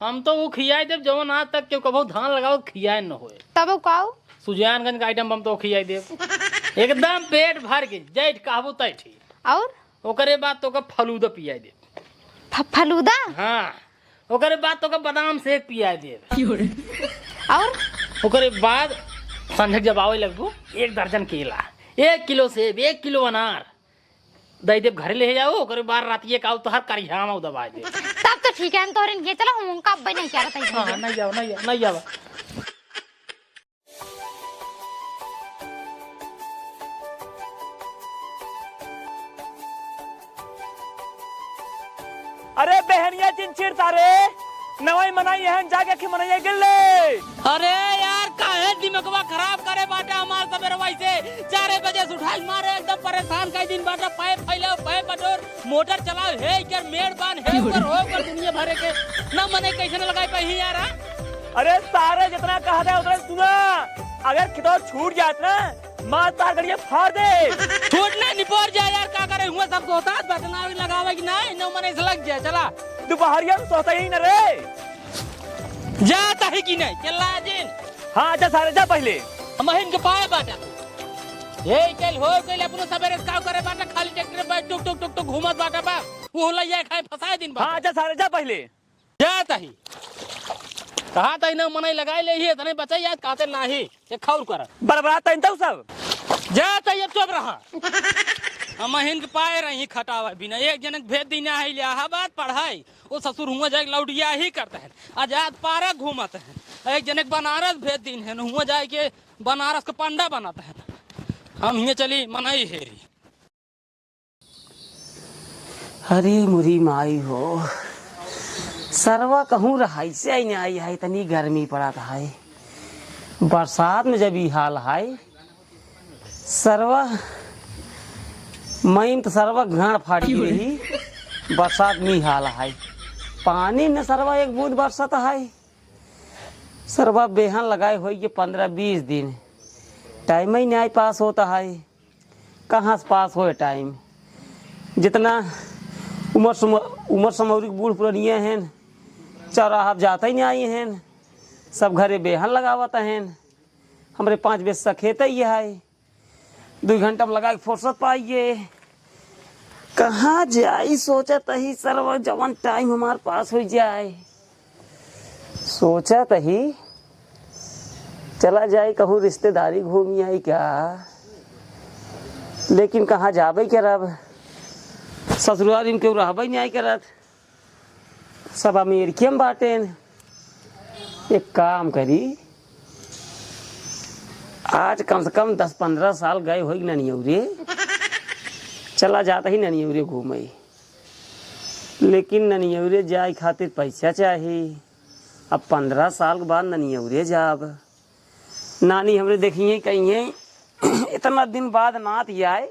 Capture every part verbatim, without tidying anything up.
हम तो उ खियाई देब, जवन आज तक केहू कबहू धान लगावत खियाए न होए। तब उ काऊ? सुजानगंज का आइटम बम तो खियाई देब। एकदम पेट भर के, जैठ कहबू तैठी। और? ओकरे बाद तोका फलूदा पियाई देब। फ-, फलूदा? हाँ। ओकरे बाद तोका बादाम शेक पियाई देब। और? ओकरे बाद संझक जब आवे लगबू, एक दर्जन केला, एक किलो सेब, एक किलो अनार, दई देब, घरे ले जाओ, ओकरे बाद रातिये का आउ तोहार करिहावा दबाई देब। तब तो ठीक है, हम तोहरे नहीं चलो, हम उनका अब्बे नहीं क्या बताई हाँ, भैया। नहीं जाओ, नहीं जाओ, नहीं जाओ। अरे बहनिया जिन चिरता रे, नवई मनई एहन जागे कि मनई गिल्ले। अरे यार, काहे दिमगवा खराब करे बाटे हमार सबेरवा से? चारे बजे से उठाई मारे, एकदम परेशान कई दिन बाटे। पाइप फैलाओ, पाइप बटोर, मोटर चलाओ, हे इकर मेड़ बान, हे उकर, हो उकर, दुनिया भरे के। ना मने कैसे न लगाई पाई यार, हाँ? अरे सारे जितना कहा था उतना सुना, अगर खितौर छूट जात ना, मार तार गड़िया फाड़ दे। छूट ना निपोर जा यार, का करे हुआ सब सोता, बटना भी लगावे कि नहीं, न मने से लग जाए, चला। दोपहरिया में सोता ही न रे। जा तही की नहीं, चला जिन। हाँ, जा सारे, जा पहले। हम हिन के पाए बाटा। हे कल हो कल अपनो सबेरे से काव करे बाटा, खाली ट्रैक्टर पे टुक टुक टुक टुक घूमत बाटा बा। वो लइया खाए फंसाए दिन बाटा। हाँ, जा सारे, जा पहले। जा तही। कहा तही ना मनई लगाई ले ही, इतने बचाई आज काते नाही। ये खौर कर। बरबरा तही तो सब। जा तही अब चुप रहा। हम हिन के पाए रही खटावा बिना। एक जनक भेज दीना है इलाहाबाद पढ़ाई। वो ससुर हुआ जाके लौटिया ही करते हैं। आजाद पारा घूमत हैं। एक जनक बनारस भेज दीन है, हुआ जाए के बनारस के पंडा बनत हैं। हम हियाँ चली मनई हेरी। अरे मुरी माई हो, सरवा कहूँ रहाई से आई नहीं आई है, इतनी गर्मी पड़त है। बरसात में जब ई हाल है, सरवा मई में तो सरवा गांड फाड़ी रही, बरसात में ई हाल है, पानी न सरवा एक बूंद बरसत है। सरवा बेहन लगाए होई के पन्द्रह बीस दिन, टाइम ही नहीं पास होता है। कहाँ से पास होए टाइम? जितना उमर सुम-, उमर समौरी के बूढ़ पुरनिया हैं, चौराहा पे जाते ही नहीं आई हैं, सब घरे बेहन लगावत हैं। हमरे पाँच बजे से खेत ही है, दो घंटा में लगा के फुर्सत पाइए। कहाँ जाई सोचत ही सरवा, जवन टाइम हमार पास हो जाए। सोचत ही चला जाई कहूँ रिश्तेदारी घूमी आई का, लेकिन कहाँ जाबे करब, ससुराल में केहू रहबे नहीं आई करत, सब अमेरिके में बाटेन। एक काम करी, आज कम से कम दस पन्द्रह साल गए होई ननियौरे, चला जात ही ननियौरे घूमे। लेकिन ननियौरे जाए खातिर पैसा चाही। अब पन्द्रह साल के बाद ननियौरे जाब। नानी हमरे देखिए, कहिए, "इतना दिन बाद नात आए,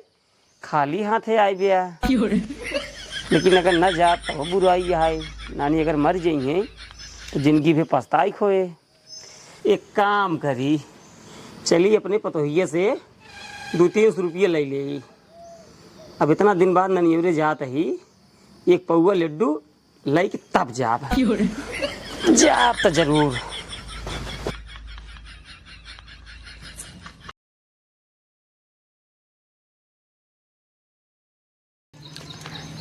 खाली हाथे आए बिया।" लेकिन अगर न जाब, तब बुराई है। नानी अगर मर जइहे, तो जिंदगी भर पछताई खोए। एक काम करी, चली अपने पतोहिया से दो तीन सौ रुपये ले ले। अब इतना दिन बाद ननियौरे जात ही, एक पौवा लड्डू लइके तब जाब। जाब त जरूर।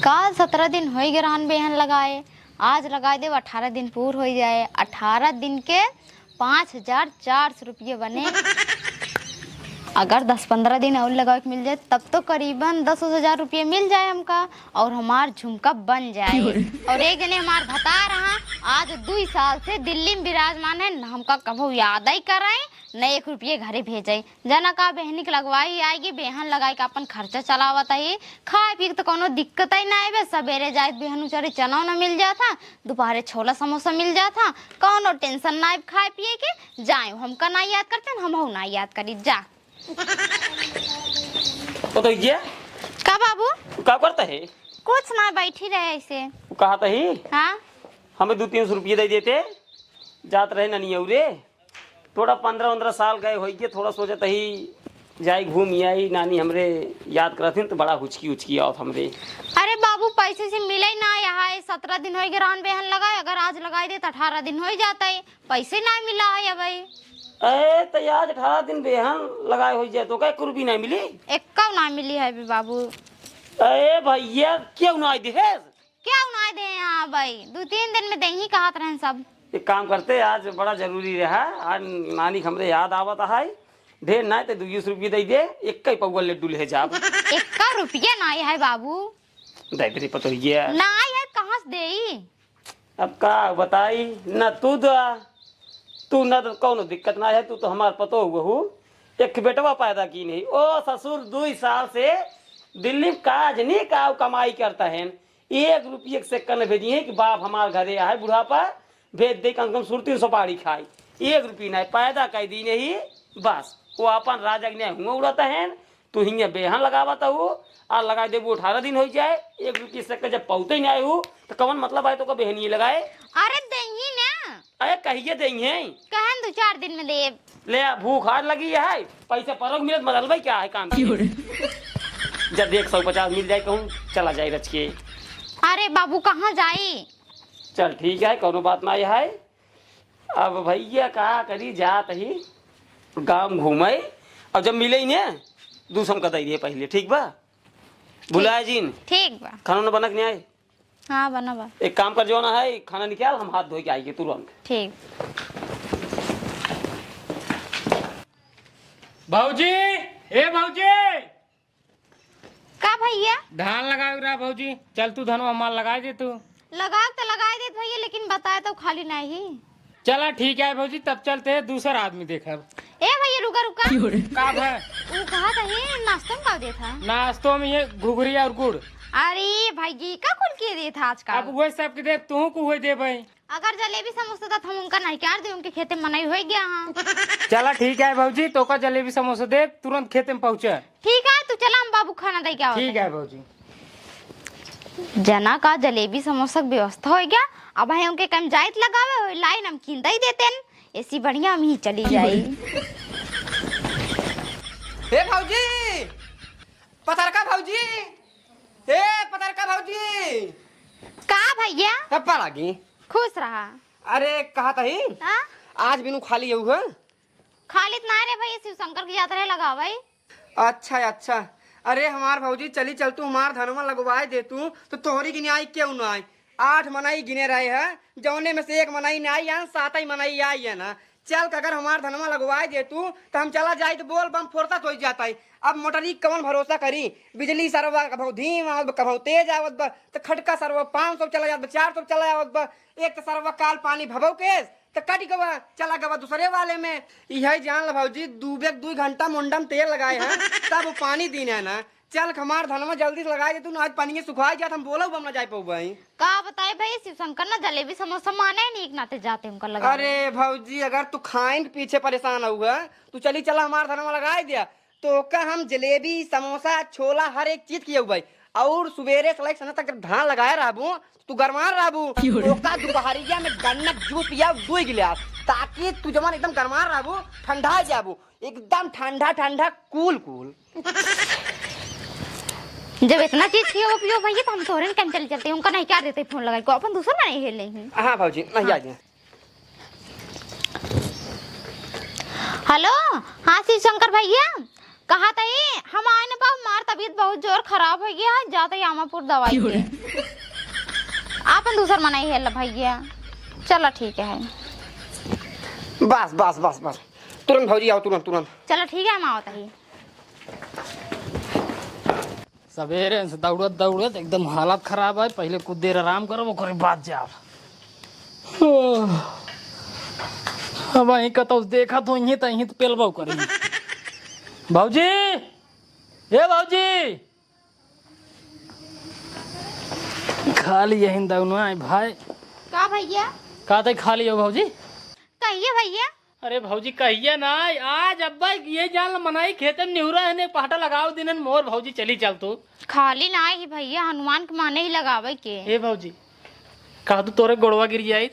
काल सतरह दिन होइ गए रहन बेहन लगाए, आज लगाए देब, अठारह दिन पूर होइ जाए। अठारह दिन के पाँच हजार चार सौ रुपये बने। अगर दस पन्द्रह दिन और लगावे के मिल जाए, तब तो करीबन दस उस हजार रुपये मिल जाए हमका, और हमार झुमका बन जाए। और एक जने हमार भतार रहा, आज दुई साल से दिल्ली में विराजमान है, न हमका कभो याद ही कराए, न एक रुपये घरे भेजे। जना का, बेहनी के लगवाई आएगी, बेहन लगाई के अपन खर्चा चलावत ही, खाए पी के तो कोनो दिक्कत ही ना आवे। सबेरे जाए बेहन उचारे चना उना मिल जात है, दोपहरे छोला समोसा मिल जात है, कोनो टेंशन ना आवे खाए पिए के। जाए, हमका ना याद करते, हम ना याद करी। जा। ओ तो ये का बाबू? का करता है? कुछ ना, बैठी रहे ऐसे। वो कहा था ही? हाँ। हमें दो तीन सौ रुपये दे देते, जात रहे ननियौरे। थोड़ा पन्द्रह उन्द्रह साल गए होई के, थोड़ा सोचत ही जाई घूम आई, नानी हमरे याद करत हिन त बड़ा हुचकी उचकी आवत हमरे। अरे बाबू, पैसे से मिले ना, यहाँ ये सत्रह दिन होई गे रहन बेहन लगाए, अगर आज लगाई दे त अठारह दिन होई जात है, पैसे ना मिला है अबे। अरे त आज अठारह दिन बेहन लगाए होई जाए तो का एक रुपया ना मिली? एक्का ना मिली है बे बाबू। अरे भैया, क्यों ना दे है? क्या उनाय दे यहाँ भाई? दू तीन दिन में देही कहत रहन सब। एक काम करते, आज बड़ा जरूरी रहा, आज नानी के हमरे याद आवत है, ढेर ना ते दुइयो सौ रुपये दे दे, एक ही पौवा लड्डू ले जाब। एक्का रुपया ना है बाबू। दे दे रे पतोहिया। ना है, कहाँ से देई? अब का बताई, ना तू दा, तू ना तो कौनो दिक्कत ना है, तू तो हमार पतोह हू, एक बेटवा पैदा की नहीं। ओ ससुर, दुई साल से दिल्ली में काज नहीं का कमाई करता है, एक रुपये के सेक्का न भेजी है कि बाप हमार घरे आहे बुढ़ापा, भेज दे कम से कम सुरती सुपारी खाई। एक रुपये नहीं, पैदा कर दी नहीं, बस वो अपन राजा के हुआ उड़ाता है, तू हिंगे बेहन लगावत हूँ, आ लगाई देबू अठारह दिन हो जाए, एक रुपये सेक्का जब पौते ही नहीं आए हूँ, तो कौन मतलब आए तो का बेहनिए लगाए? अरे देही ना। अरे कहिए देही हैं। कहन दो चार दिन में देब। ले आ, भूख हार लगी है, पैसा परोग मिलत बदलबे क्या है काम की? जब एक सौ पचास मिल जाए कहूँ, चला जाए रच के। अरे बाबू, कहाँ जाई? चल ठीक है, कौनो बात ना है। अब भैया का करी, जात ही गाँव घूमे, अब जब मिले ही ने, दूसम का दे दिए पहले, ठीक बा? भुलाए जिन। ठीक बा। खाना ना बनक नहीं आए? हाँ, बना बा। एक काम कर, जो ना है, खाना निकाल, हम हाथ धो के आइए तुरंत। ठीक। भौजी, ए भौजी। का भैया? धान लगावे रहा भौजी, चल तू धनवा हमार लगाए दे तू। लगाए तो लगाए देत भैया, लेकिन बताए तो खाली नहीं। चला ठीक है भौजी, तब चलते हैं, दूसर आदमी देखब। ए भैया, रुका, रुका। का भा? ऊ कहा था, ये नाश्तो में का देत हा? नाश्तो में ये घुघरी और गुड़। अरे भाई, ये का कुल के देत हा आजकल? अब वही सब के देब, तू को वही देबे। अगर जलेबी समोसा देत हम उनका नहीं कर दे, उनके खेते मनई हो गया हाँ। चला ठीक है भौजी, तो का जलेबी समोसा देब, तुरंत खेते में पहुँचा। ठीक है, तू चला, हम बाबू खाना दे के आवत ठीक है। है भौजी। जना का जलेबी समोसा के व्यवस्था हो गया। अब है उनके कम जाइत लगावे हो, लाई नमकीन दे देते न, ऐसी बढ़िया हम ही चली जाई। हे भौजी, पतरका भौजी, हे पतरका भौजी। का भैया? कब पर आगी? खुश रहा। अरे कहा तही, हाँ? आज बिनु खाली यू है? खाली त ना रे भैया, शिव शंकर की यात्रा है, लगावे। अच्छा, अच्छा। अरे हमार भौजी, चली चल तू हमार धनवा लगवाए दे तू, तो तोहरी गिनाई क्यों ना आई? आठ मनई गिने रहे हैं, जौने में से एक मनई ना आई है, सात ही मनई आई है ना। चल के अगर हमार धनवा लगवाए दे तू, तो हम चला जाई तो बोल बम फोरता तो जाता है। अब मोटरी कौन भरोसा करी, बिजली सरवा कभौ धीम आवत बा, कभौ तेज आवत बा, तो खटका सरवा पाँच सौ चला जात बा, चार सौ चला आवत बा। एक तो सरवा काल पानी भभौ के, तो कट गवा, चला गवा दूसरे वाले में। यही जान ल भौजी, दू बेग दू घंटा मुंडम तेल लगाए हैं, तब वो पानी दीन है ना। चल हमार धनवा जल्दी से लगाए दे तू, ना आज पानी सुखाई जात, हम बोलो बम ना जाए पउबई। का बताए भाई, शिव शंकर ना जलेबी समोसा माने नहीं, एक नाते जाते उनका लगा। अरे भौजी, अगर तू खाइन के पीछे परेशान हुआ, तू चली चला हमार धनवा लगाए दिया, तो ओका हम जलेबी, समोसा, छोला, हर एक चीज खियउबे। और सुबेरे से लेके संझा तक जब धान लगाए रहबू, तू गरमान रहबू, की हो रे? ओका दुपहरिया में गन्ना के जूस पिया दुई गिलास, ताकि तू जवन एकदम गरमान रहबू, ठंडा जाबू, एकदम ठंडा ठंडा, कूल कूल। जब इतना चीज खियो पियो भैया, तो हम तोहरे कन चल चलते हैं, उनका नहीं क्या देते फोन लगाई को, अपन दूसर में नहीं हेले ही। हाँ भौजी, नहीं हाँ। आ गए। हेलो, हाँ शिव शंकर भैया, कहा तही हम आए न बाबू, हमार तबीयत बहुत जोर खराब हो गया है, जाते ही आमापुर दवाई क्यों के। रे? आपन दूसर मनई है ल भैया, चला ठीक है। बस बस बस बस, तुरंत भौजी आओ, तुरंत तुरंत। चला ठीक है, हम आवत ही। सवेरे से दौड़त दौड़त एकदम हालत खराब है, पहले कुछ देर आराम करब, ओकरे बाद जाब। अब वहीं कतौ देखत हो, यहीं तो, यहीं तो पेलबो करी। भौजी, ए भौजी, खाली यहीं दौनो आई भाई। का भैया? का तै खाली हो भौजी? कहिए भैया। अरे भौजी, कहिया ना, आज अब्बा ये जान ल मनई खेते में निहुरा है, ने पहटा लगाओ दिन मोर भौजी, चली चल तू। खाली ना ही भैया, हनुमान के माने ही लगावे के। ए भौजी, कहा तू तोरे गोड़वा गिर जाई?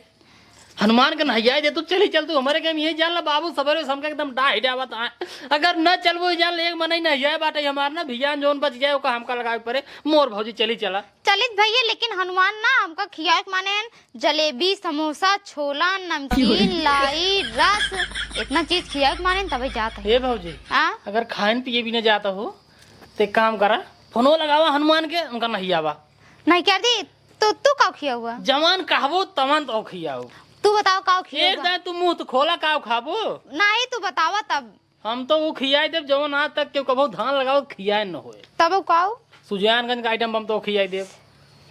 हनुमान के नहियाए दे तू, चली चल तू, हमरे के हम यही जान ला, बाबू सबेरे से हमका एकदम डाहि डावत आए। अगर न चलबो, जान ले, एक मनई नहियाए बाटे हमार ना, भियान जौन बच जाए, ओका हमका लगावे पड़े। मोर भौजी, चली चला। चलित भैया, लेकिन हनुमान ना हमका खियाए के माने हैं, जलेबी, समोसा, छोला, नमकीन, लाई, रस, इतना चीज खियाए के माने हैं, तबे जात है। ए भौजी, आ? अगर खाइन पिए भी न जाता हो, तो एक काम करा, फोनो लगावा हनुमान के, उनका नहियावा। नहीं कर दी, तो तू का खियावा? जवान कहबो, तवन तो खियाओ। तू बताओ, का खियावा? एक दाएं तू मुंह तो खोला, का खाबो? नहीं, तू बतावा तब। हम तो वो खियाई देब, जवन आज तक केहू कबो धान लगावत खियाए न होए। तब वो काऊ? सुजानगंज का आइटम बम तो खियाई देब,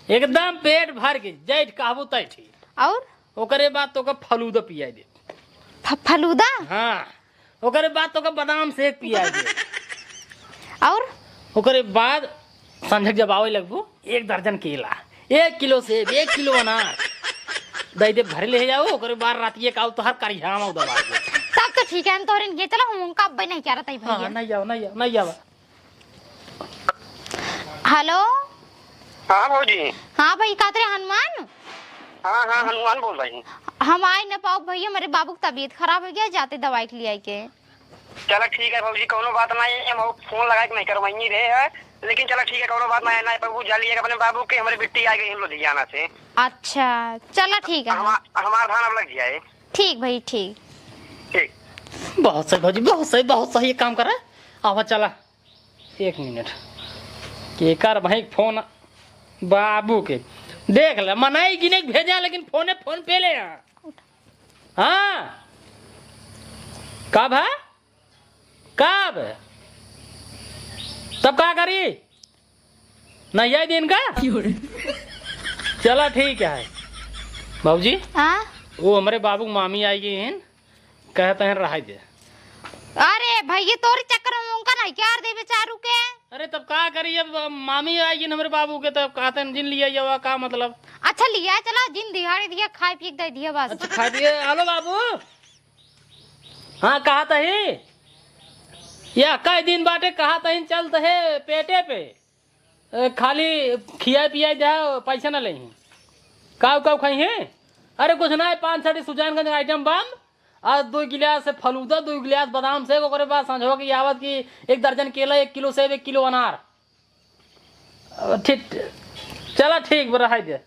एकदम पेट भर के, जैठ कहबू तैठी। और? ओकरे बाद तोका फलूदा पियाई देब। फ-, फलूदा? हाँ, ओकरे बाद तोका बादाम शेक पियाई देब। और? ओकरे बाद संझक जब आवे लगबू, एक दर्जन केला, एक किलो सेब, एक किलो अनार दई देब, घरे ले जाओ। ओकरे बाद रातिये का आऊ तोहर करिहावा दबा दे। तब तो ठीक है, हम तोहरे के चला, हम उनका अब्बे नहीं क्या रहता है हाँ, भैया। नहीं जाओ, नहीं जाओ, नहीं जाओ। हेलो। हाँ भौजी। हाँ भाई, कहत रहे हनुमान? हाँ, हाँ, हनुमान बोल रही। हम आए न पाओ भैया, मेरे बाबू की तबीयत खराब हो गया, जाते दवाई के लिए आई के। चला ठीक है भौजी, कौनो बात नहीं है, हम फोन लगा के नहीं करवाएंगे रहे है, लेकिन चला ठीक है, कौनो बात नहीं है, नहीं बाबू जा लिए अपने बाबू के, हमारे बिट्टी आ गई है लुधियाना से। अच्छा, चला ठीक है। हमार, हमार धान अब लग जाए। ठीक भाई, ठीक। ठीक। बहुत सही भौजी, बहुत सही, बहुत सही, एक काम करा, आवा चला। एक मिनट, केकर भाई फोन? बाबू के। देख ले, मनई गिने के भेजा, लेकिन फोने फोन पे ले आ। हाँ, कब है? कब? तब का करी? नहीं आई दिन का? चला ठीक है। बाबूजी, हाँ? वो हमरे बाबू के मामी आई गई हैं, कहते हैं रहाई दे। अरे भैया, तोरे चक्कर में उनका नहीं क्या दे बेचारू के? अरे तब का करी, अब मामी आई गई हमरे बाबू के, तब कहते हैं जिन लिया जावा, का मतलब? अच्छा लिया चला, जिन दिहाड़ी दिया, खाए पी के दे दिया बस। अच्छा खाए पिए, हेलो बाबू। हाँ, कहत ही, या कई दिन बाटे कहत ही चलत है पेटे पे। ए, खाली खियाए पियाए दे, पैसा न लेही। काऊ काऊ खाई हैं? अरे कुछ ना है, पाँच छठी सुजानगंज आइटम बम, और दो गिलास फलूदा, दो गिलास बादाम शेक, ओकरे बाद संझवा की आवत की एक दर्जन केला, एक किलो सेब, एक किलो अनार। अब ठीक, चला ठीक बा, रहाई दे।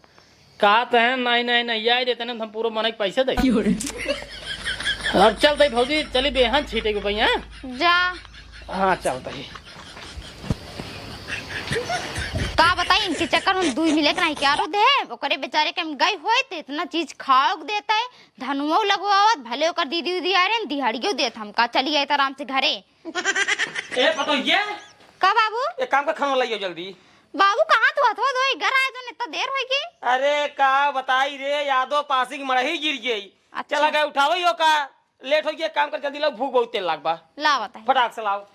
कहत हैं, नहीं, नहीं, नहीं, आई देते ना, हम पूरा मनई के पैसे दे। अब चलते भौजी, चली बेहन छीटे के भैया। जा। हाँ, चलते ही। का बताई, इनके चक्कर में दुई मिले के नहीं क्या रो दे, ओकरे बेचारे के हम गई होई तो इतना चीज खाओ के देता है, धनुओ लगवावत, भले ओकर दीदी उदी आ रहे, दिहाड़ियों देत हमका, चली आए आराम से घरे। ए, पतोहिए। का बाबू? एक काम कर, खाना लाइयो जल्दी। बाबू, कहाँ तू हथवा धोई? घर आए तो इतना देर होई गई। अरे, का बताई रे, यादव पासी की मड़ही गिर गई। अच्छा। चला गए उठावई हो का? लेट हो गया, काम कर जल्दी लाओ, भूख बहुत तेज लाग बा। लावत है। फटाक से लाओ।